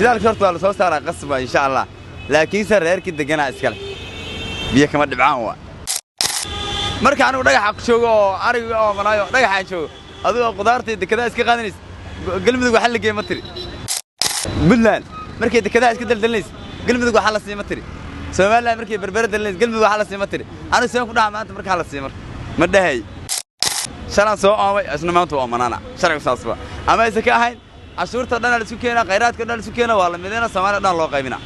Shidaalka horta waa la soo saaraa qasba, insha Allah, laakiinse reerkii deganaa iskale, biyo kama dhibcaan. Waa marka anigu dhagaxa ku joogo oo ariga oo manaayo dhagaxaan joogo, adigoo qudaarta iyo dekedaha iska qaadanaysa. Galmudug waxaa la geeyey ma tiri. Puntland markay dekedaha iska daldalinaysa, Galmudug waxaa la sii ma tiri. Somaliland markay Berbera daldalinaysa, Galmudug waxaa la sii ma tiri. Anigu seen ku dhaha maanta markaa la sii marka? Ma dhahay. Shalaan soo oomay, isna maanta waa oomanaana. Sharcigu saas ba ama aysan ka ahayn, cashuurta dhan la isku keenaa, khayraadka dhan la isku keenaa, waa la midayna, Soomaaliya dhan loo qaybina.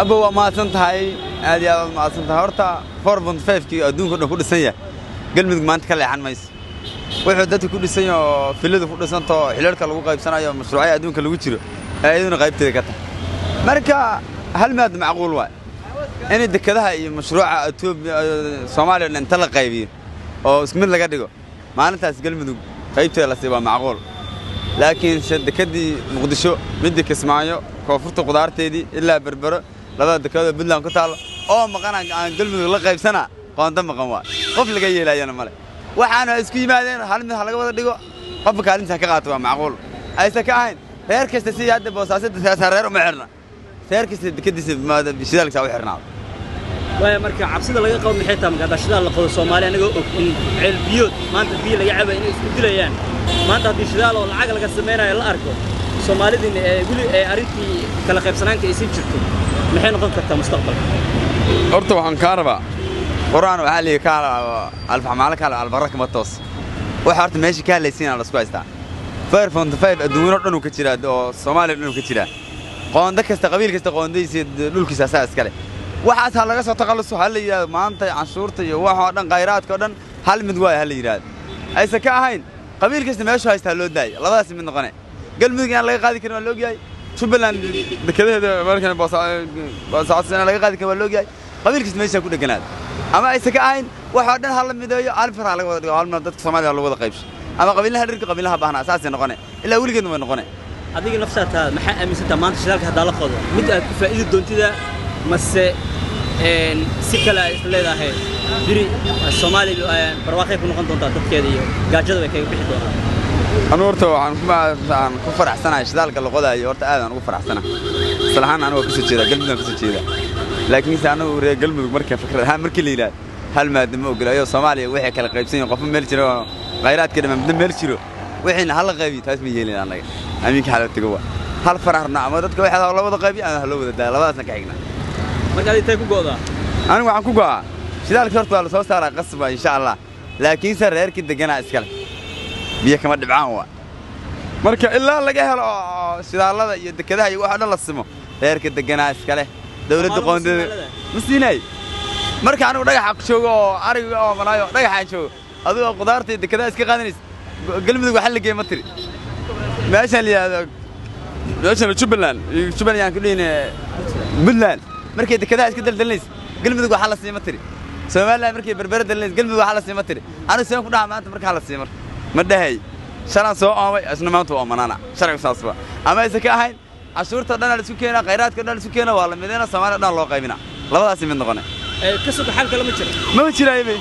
Abba, waa mahadsan tahay, aad iyo aad waad mahadsan tahay. Horta 4.5-kii adduunka dhan ku dhisan yahay, Galmudug maanta ka leexan mayso. Wuxuu dadka ku dhisan yahay oo filadu ku dhisantaho, xilalka lagu qaybsanayo, mashruucya adduunka lagu jiro ee iyaduna qaybteeda ka tahay. Marka hal maad macquul waay in dekedaha iyo mashruuca Etoobiya, Soomaaliya dhan inta la qaybiyo oo isku mid laga dhigo, maalintaas Galmudug qaybteeda la siiyo waa macquul. Laakiin se dekedii Muqdisho, midii Kismaayo, koonfurta qudaarteedii ilaa Berbero, labada dekedood Puntland ku taalla oo maqan aan Galmudug la qaybsanaa, qoonto maqan waa qof laga yeelayana male. Waxaana isku yimaadeen hal mid ha laga wada dhigo, qofka kaalinta ka qaato waa macquul. Aysan ka ahayn, reer kasta sidii hadda Boosaaso reer uma xirna, reer kasta dekediisa shidaalkiisa u xirnaado. Waaya, marka cabsida laga qabo maxay tahay marka haddaa shidaal la qodo? Soomaali anagoo og in ceel biyood maanta biyo laga cabaya inay isku dilayaan, maanta haddii shidaal oo lacag laga samaynayo la arko, Soomaalidiina ee weli ee arrintii kala qaybsanaanta ay sii jirto, maxay noqon kartaa mustaqbalka? Horta waxaan kaa rabaa, Qur'aan waxaa lihi kaa alfaxmaalo kaala albarra kama toos. Waxa horta meesha ka hadlaysiin la isku haystaa, 5.5 adduunyano dhan uu ka jiraa oo Soomaaliya dhan uu ka jiraa. Qoonda kasta, qabiil kasta qoondadiisa, dhulkiisa asaa iskale. Waxaas ha laga soo takhalluso, ha la yidhahdo maanta canshuurta iyo wax oo dhan, khayraadka oo dhan hal mid waayo, ha la yidhahdo. Aysan ka ahayn, qabiil kasta meeshuu haysta ha loo daayo. Labadaas mid noqone. Galmudug inaan laga qaadi karin waa la ogyahay. Jubbaland dekedaheeda markan Boosaaso inaan laga qaadi karin waa la ogyahay. Qabiil kasta meeshaa ku dheganaada. Ama aysan ka ahayn, wax oo dhan ha la mideeyo, hal far ha laga wada dhigo, hal mar dadka Soomaaliya lagu wada qaybsho, ama qabiilaha dhirka qabiilaha baahnaa, saasay noqone. Ilaa weligeedna way noqone. Adiga nafsaataada maxaa aaminsantaa maanta shidaalka haddaa la qodo, mid aad ku faa'iidi doontida mase si kale ay is leedahay biri Soomaaliya barwaaqay ku noqon doontaa, dadkeeda iyo gaajada way kaga bixi doonaan? Anu horta waxaan ku faraxsanahay shidaalka la qodaayo. Horta aad aan ugu faraxsanahay. Asal ahaan anigu waa kasoo jeedaa Galmudug, aan kasoo jeedaa. Laakiinse anigu reer Galmudug marka fikrad ahaan markii la yidhahdo, hal maada ma ogolayo. Soomaaliya waxay kala qaybsan yihiin, qofba meel jiro, khayraadka dhammaan midna meel jiro, wixiina hala qaybiyo, taas ma yeelin annaga. Amiinka xala tago waa hal farax rabnaa, ama dadka waxaa la wada qaybiyo ama ha loo wada daaya, labadaasna ka xigna. Marka adiga tay ku go'daa? Anigu waxaan ku go'aa, shidaalka horta waa la soo saaraa qasba, insha Allah, laakiinse reerkii deganaa iskale, biyo kama dhibcaan. Waa marka ilaa laga helo shidaalada iyo dekedaha iyo waxa dhan la simo, reerka deganaa iskale, dawladda qoondada ma siinay. Marka anigu dhagaxa ku joogo oo ariga oo manaayo dhagaxaan joogo, adigoo qudaarta iyo dekedaha iska qaadanaysa. Galmudug waxaa la geeyey ma tiri. Meeshaan la yidhahdo, meeshaan Jubbaland, Jubbaland yaan ku dhihin, Puntland markay dekedaha iska daldalinaysa, Galmudug waxaa la sii ma tiri. Somaliland markay Berbera daldalinaysa, Galmudug waxaa la sii ma tiri. Anigu seen ku dhaha maanta markaa la sii marka? Ma dhahay. Shalaan soo oomay, isna maanta waa oomanaana. Sharcigu saas ba ama aysan ka ahayn, cashuurta dhan la isku keenaa, khayraadka dhan la isku keenaa, waa la midayna, Soomaaliya dhan loo qaybina, labadaasi mid noqone. Ka suga xal kale ma jiro? Maba jiraayo be.